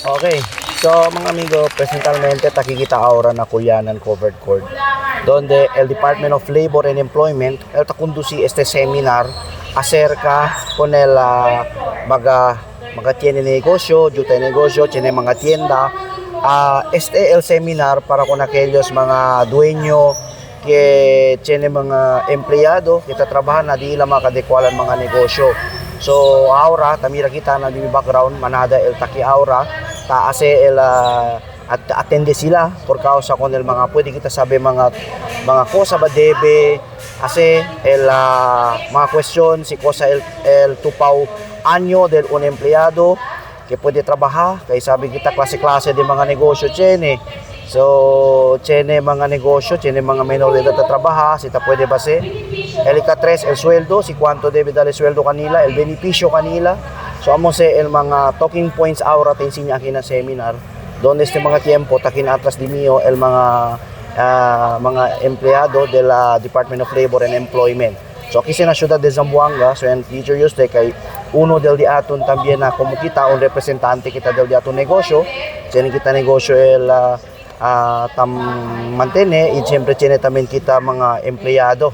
Okay. So, mga amigo, presentalmente takikita ahora na Culianan Covered Court, donde el Department of Labor and Employment el ta conduci este seminar acerca con el mga tiene negosyo, juta negosyo, tiene mga tienda. Este el seminar para con aquellos mga dueño que tiene mga empleyado que trabajan na di ila makadekwalan mga negosyo. So ahora tamira kita na di background manada el taki aura ta ase el at atende sila por causa con el mga pwede kita sabi mga cosa ba debe ase el mga question si cosa el tupaw año del un empleyado que pwede trabajar kay sabi kita klase-klase de mga negosyo tiene. So, tiene mga negosyo, tiene mga menor de edad na trabaja, si ta pwede ba se? El ika-tres, el sueldo, si cuánto debe darle sueldo kanila, el beneficio kanila. So, amo se el mga talking points ahora te enseña aquí na seminar, donde este mga tiempo, takin atras di mio, el mga empleyado de la Department of Labor and Employment. So, aquí sa ciudad de Zamboanga, so yan teacher Yuste, kay uno del diaton también na como kita, un representante kita del diaton negosyo, tiene kita negosyo el tam mantene y siyempre tiene también kita mga empleyado.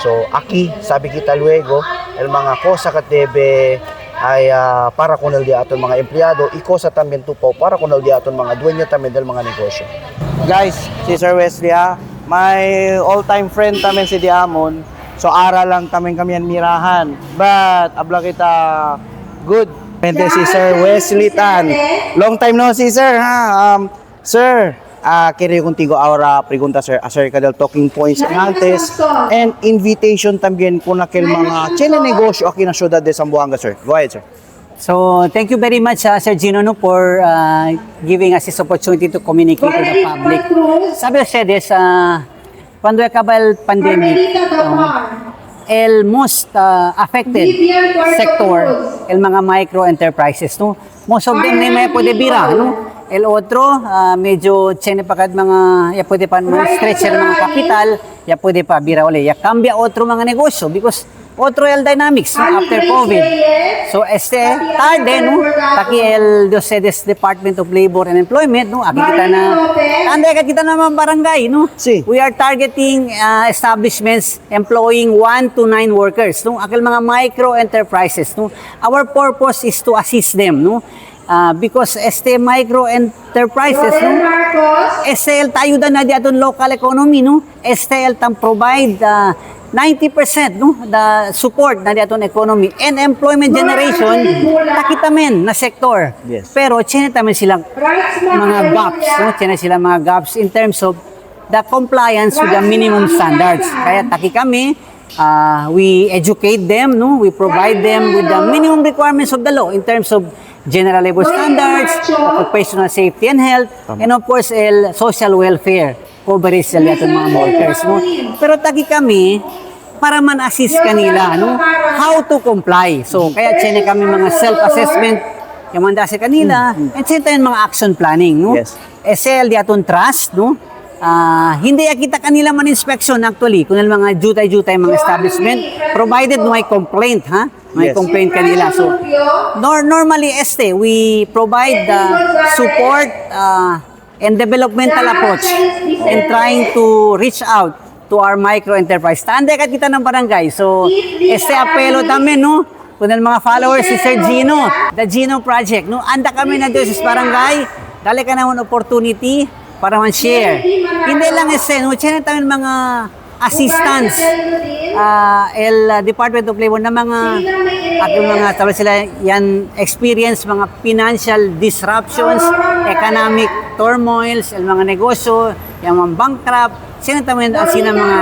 So aquí sabi kita luego el mga cosa que debe ay para con el diaton mga empleyado y cosa también tupaw para con el diaton mga dueño también del mga negosyo. Guys, si Sir Wesley ha, my all-time friend también si Diamond. So ara lang tamen kami ang mirahan. But abla kita good. Mente si Sir Wesley Tan. Long time no see, sir, ha. Sir, quiero contigo ahora pregunta, sir, acerca del talking points antes and invitation también con aquel mga tiene negosyo aquí na ciudad de Zamboanga, sir. Go ahead, sir. So, thank you very much, Sir Gino, no, for giving us this opportunity to communicate to the public. Sabi ustedes, cuando acaba el pandemic, el most affected sector, el mga micro enterprises, no? Most of them may pwede bira, no? El otro, medyo tiene pa kad mga, ya pwede pa mga stretch el mga capital, ya pwede pa bira uli. Ya cambia otro mga negosyo because otro el dynamics, no, after COVID. So este tarde, no, taki el de ustedes Department of Labor and Employment, no, aki kita na, ande ka kita naman barangay, no? Si. We are targeting establishments employing 1 to 9 workers, no? Akil mga micro enterprises, no? Our purpose is to assist them, no? Because este micro enterprises, no? SL tayo da na di aton local economy, no? STL tam provide 90%, no, the support na di aton economy and employment generation takitamen na sector. Pero tiene tamen silang mga gaps, no? Tiene silang mga gaps in terms of the compliance with the minimum standards. Kaya taki kami, we educate them, no? We provide them with the minimum requirements of the law in terms of general labor standards, occupational safety and health, and of course, el social welfare coverage sa lahat ng mga workers, no? Pero taki kami para man assist kanila, no? How to comply. So, kaya tiene kami mga self-assessment yung manda sa kanila, and tiene tayong mga action planning, no? SL di aton trust, no? Hindi kita kanila man inspection actually kung mga jutay-jutay mga establishment provided no may complaint, ha? May complaint kanila. So normally este we provide the support and developmental approach in trying to reach out to our micro enterprise. Tanda kat kita ng barangay. So este apelo tamen, no? Kung mga followers si Sir Gino, the Gino Project, no? Anda kami na Diyos sa barangay, dali ka naman opportunity para man share. Hindi lang este, no? Tiyan tayo mga assistance el Department of Labor na mga at yung mga tawag sila yan experience mga financial disruptions, economic turmoils, el mga negosyo, yung mga bankrupt, sino tamen ang sina mga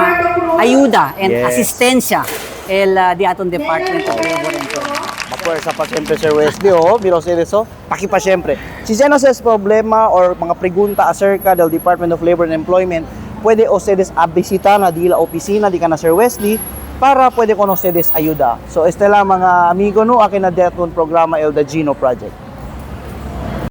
ayuda and asistensya el di aton Department of Labor and Employment. Mapuwersa pa siyempre, Sir Wesley, oh, mira ustedes, oh. Paki pa siyempre. Si Zeno says problema or mga pregunta acerca del Department of Labor and Employment, pwede ustedes a visitar na di la opisina di ka na Sir Wesley para pwede con ustedes ayuda. So este lang mga amigo, no, akin na deton programa el The Gino Project.